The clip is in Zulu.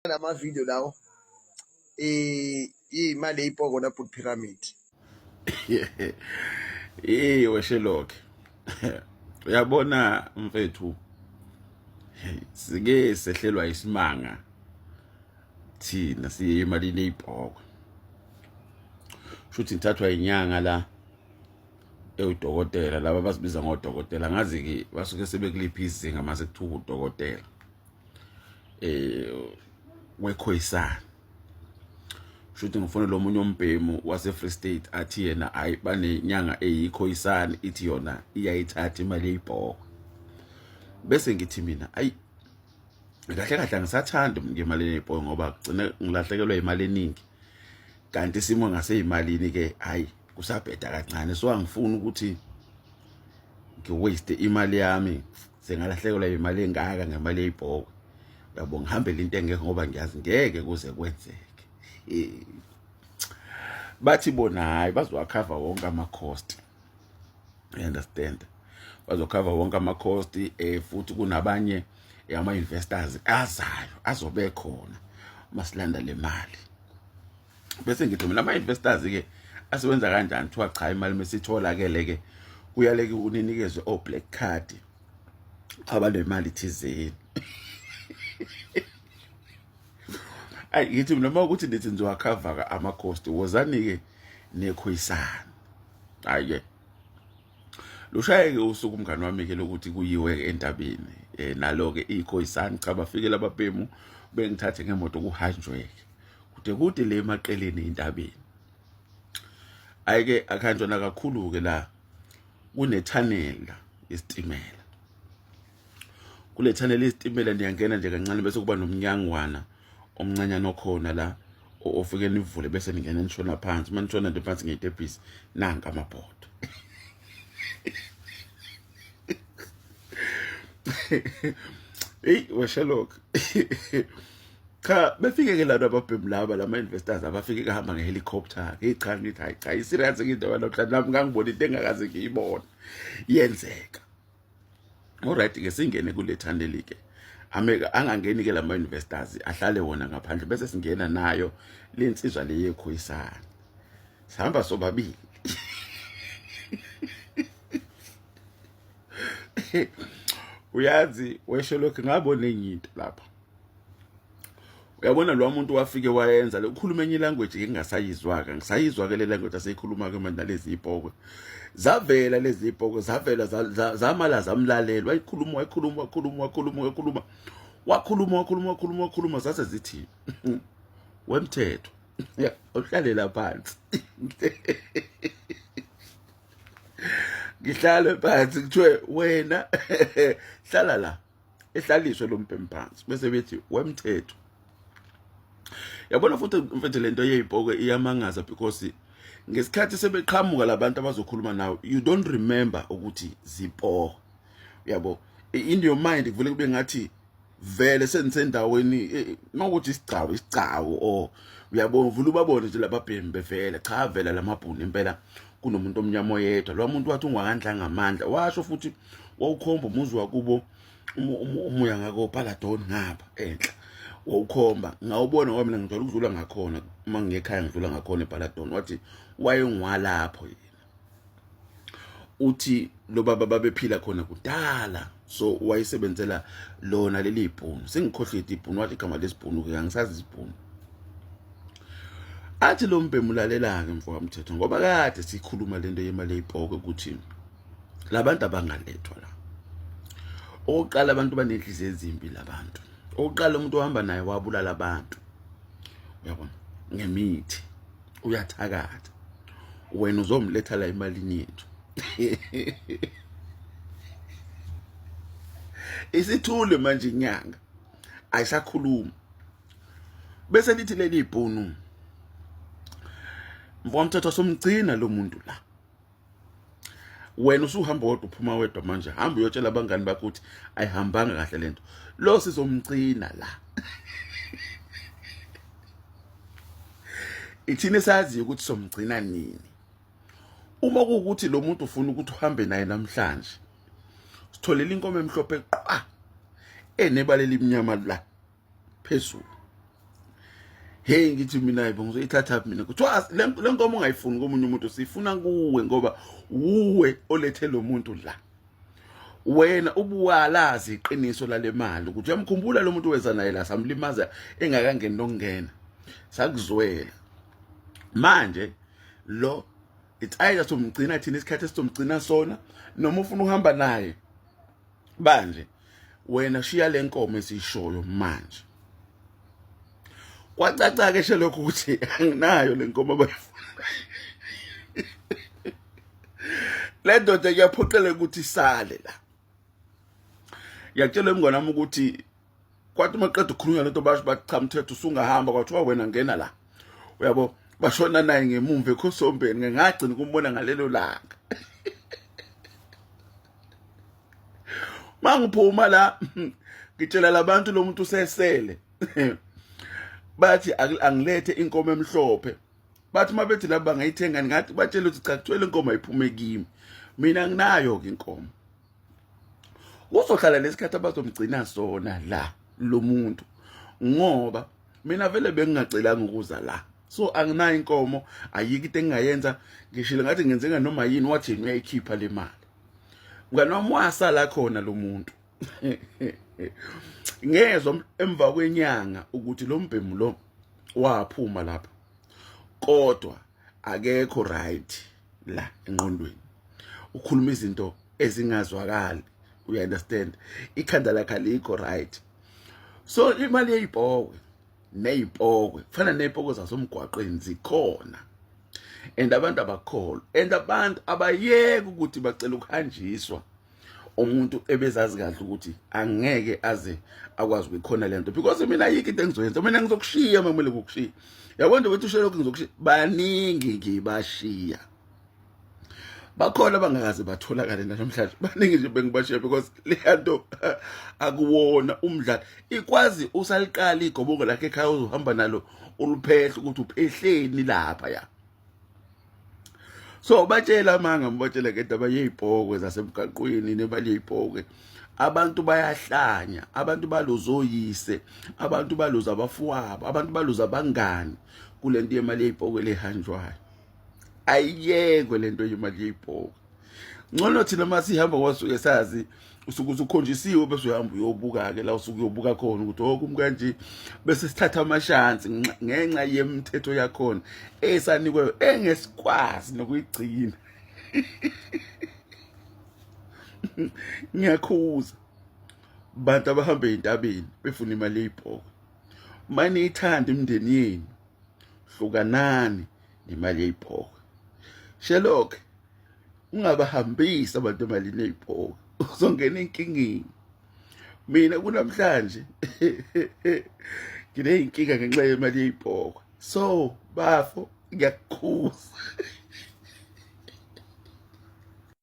Lama video lawo imali eyipoko na Boot Pyramid. Eh weshelokhe. Uyabona mfethu sike sehlelwa isimanga thina siye emalini eyibhoko. Shuthi ngithathwa inyanga la ewudokotela laba bazibiza ngodokotela ngazi ke basuke sebekuliphi izinga mase kuthiwa udokotela. Wekhoyisana shuthi ngifuna lo munye umbhemu wase Free State athi yena hayi banenyanga eyikhoyisana ithi yona iyayithatha imali eyibhoko bese ngithi mina ayi kahle kahle angisathandi ngemali eyibhoko ngoba gcina ngilahlekelwa imali eningi kanti isimo ngaseyimalini ke hayi kusabheda kancane so angifuni ukuthi ngiwaste imali yami sengalahlekelwa imali engaka ngemali eyibhokwe yabo ngihambele into engekho ngoba ngiyazi ngeke kuze kwenzeke bathi bona hayi bazowakhava wonke ama-cost you understand bazokhava wonke ama-cost futhi kunabanye ama-investors azayo azobe khona masilanda le mali bese ngithi mina ama-investors ke asebenza kanjani kuthiwa cha imali mesitholakele ke kuyaleke uninikezwe o-black card abanemali thizeni ayi ngithi mina uma ukuthi nithi nizowakhava ama-cost wozani-ke nekhoyisana hhayi-ke lushayeke usuku umngani wami ke lokuthi kuyiwe entabeni nalo-ke ikhoyisani cha bafike lababhemu bengithathe ngemoto kuhanjweke kude kude le emaqeleni entabeni ayike akuhanjwa nakakhulu ke la kunethanela isitimela kule thanela isitimela niyangena nje kancane bese kuba nomnyangwana omncanyana okhona la ofike nivule bese ningena nishona phansi uma nishona nje phansi ngeyitebhisi nanka amabhodo hey weshelokho cha befike ke lana ababhemu laba lama investors abafike kuhamba ngehelicopter hey cha ngithi hayi cha iserious ke into namhlanje nami ngangibona into engakaze ngiyibone yenzeka alright ke singene kule tunnel ke ameka angangeni ke lama investors ahlale wona ngaphandle bese singena nayo lensizwa le yekhoyisana sihamba sobabili uyazi wesho lokhu ngabona enye into lapha uyabona lo muntu wafike wayenza le ukhuluma enye language ngingasayizwa-ke ngisayizwa-ke le language aseyikhuluma-ke manje nalezi iy'pokwe zavela lezi iy'pokwe zavela zamala zamlalela wayikhuluma wayikhuluma wakhuluma wakhuluma wakhuluma wakhuluma wakhuluma wakhuluma wakhuluma zase zithi wemthetho ya uhlalela phansi ngihlale phansi kuthiwe wena hlala la ehlaliswe lo mbhemu phansi bese bethi wemthetho yabona futhi mfethu lento yeyipoko iyamangaza because ngesikhathi sebeqhamuka labantu abazokhuluma nawe you don't remember ukuthi zipo yabo in your mind kuvele kube ngathi vele senisendaweni mawukuthi isigcawu isigcawu or uyabona uvula ubabone nje lababhemi bevele cha vela lamabhunu impela kunomuntu omnyama oyedwa lo muntu wathi ungwakandla ngamandla washo futhi wawukhomba umuzi wakubo umuya ngako Paladon ngapha enhla wawukhomba ngawubona ngoba mina ngijwayele ukudlula ngakhona uma ngiyekhaya ngidlula ngakhona ePaladon wathi wayengwalapho yena uthi lo baba babephila khona kudala so wayesebenzela lona leli bhunu sengikhohlwe ibhunu wathi igama lesibhunu ke angisazi isibhunu athi lo mbhemu ulalela-ke mfo kamthetho ngoba kade sikhuluma lento yemali eyipoko ukuthi labantu abangalethwa la okokuqala abantu banenhliziyo ezimbi labantu okokuqala umuntu ohamba naye wabulala abantu uyabona ngemithi uyathakatha wena uzomletha la emalini yethu isithule manje inyanga ayisakhuluma bese lithi leli ibhunu mfowamthetho somgcina lo muntu la wena usuhamba wedwa uphuma wedwa manje hamba uyotshela abangani bakho ukuthi ayihambanga kahle lento lo sizomgcina la ithina esaziyo ukuthi somgcina nini uma kuwukuthi lo muntu ufuna ukuthi uhambe naye namhlanje sitholele inkomo emhlophe qwa enebala elimnyama la phezulu. Hey, ngithi mina yibo ngizoyithatha mina. Kuthiwa le nkomo ungayifuni komunye umuntu, siyifuna kuwe ngoba wuwe olethe lo muntu la. Wena ubuwalazi iqiniso lale mali ukuthi uyamkhumbula lo muntu weza naye la, samlimaza engakangeni nokungena, sakuzwela. Manje lo it's either somgcina thina isikhathi esizomgcina sona noma ufuna ukuhamba naye banje, wena shiya le nkomo esiyishoyo manje. Kwacaca ke lokho ukuthi anginayo le nkomo abayifuna. Le ndoda kuyaphoqeleka ukuthi isale la. Ngiyakutshela mngane wami ukuthi kwathi uma qeda ukukhulunywa lento basho bathi cha mthetho usungahamba, kwathiwa wena ngena la, uyabo. Bashona naye ngemumva ekhosombeni, ngagcina ukumbona ngalelo langa. Mangiphuma la ngitshela labantu lo muntu usesele, bathi angilethe inkomo emhlophe. Bathi uma bethi laba bangayithenga, ngathi batshela ukuthi cha, kuthiwa le nkomo ayiphume kimi, mina nginayo ke inkomo. Kuzohlala lesikhathi abazomgcina sona la lo muntu, ngoba mina vele bengingacelanga ukuza la, so anginayo inkomo, ayikho into engingayenza. Ngishilo ngathi ngenzeka noma yini, wathi yena uyayikhipha le mali. Mngani wami, wasala khona lo muntu. Ngezwa emva kwenyanga ukuthi lo mbhemu lo waphuma lapha, kodwa akekho right la engqondweni, ukhuluma izinto ezingazwakali, you understand? Ikhanda lakhe alikho right. So imali yeyipokwe neyipokwe kufana neyipokwe zasomgwaqweni zikhona, and abantu abakholwa, and abantu abayeke ukuthi bacela ukuhanjiswa umuntu ebezazi kahle ukuthi angeke aze akwazi ukuyikhona lento, because mina ayikho into engizoyenza. Mina ngizokushiya uma kumele kukushiya, yabona nje ukuthi usho lokhu, ngizokushiya. Baningi ngibashiya, bakhona abangakaze batholakale namhlanje, baningi nje bengibashiya, because leya nto akuwona umdlalo. Ikwazi usaliqala igobongo lakhe ekhaya, uzohamba nalo uluphehle ukuthi uphehleni lapha ya. So batshela amanga, batshela ngendaba yey'pokwe zasemgaqweni nemali yey'pokwe. Abantu bayahlanya, abantu balozoyise, abantu baloza abafowabo, abantu baloza abangani kule nto yemali yey'pokwe lehanjwayo. Ayiyekwe le nto yemali yey'pokwe. Ngcono thina uma sihamba kwasuke sazi usuke usukhonjisiwe, bese uyahamba uyobuka-ke la usuke uyobuka khona ukuthi oh kum kanje, bese sithatha amashansi ngenxa yemithetho yakhona esanikwe engesikwazi nokuyigcina. Ngiyakhuza bantu abahamba ey'ntabeni befuna imali yey'pokwe, maniyithanda imindeni yenu, hlukanani nemali yey'pokwe. Sherlock, ungabahambisi abantu emalini ey'pokwe, uzongena enkingeni. Mina kunamhlanje nginey'nkinga ngenxa yemali yey'pokwe, so bafo ngiyakukhuza.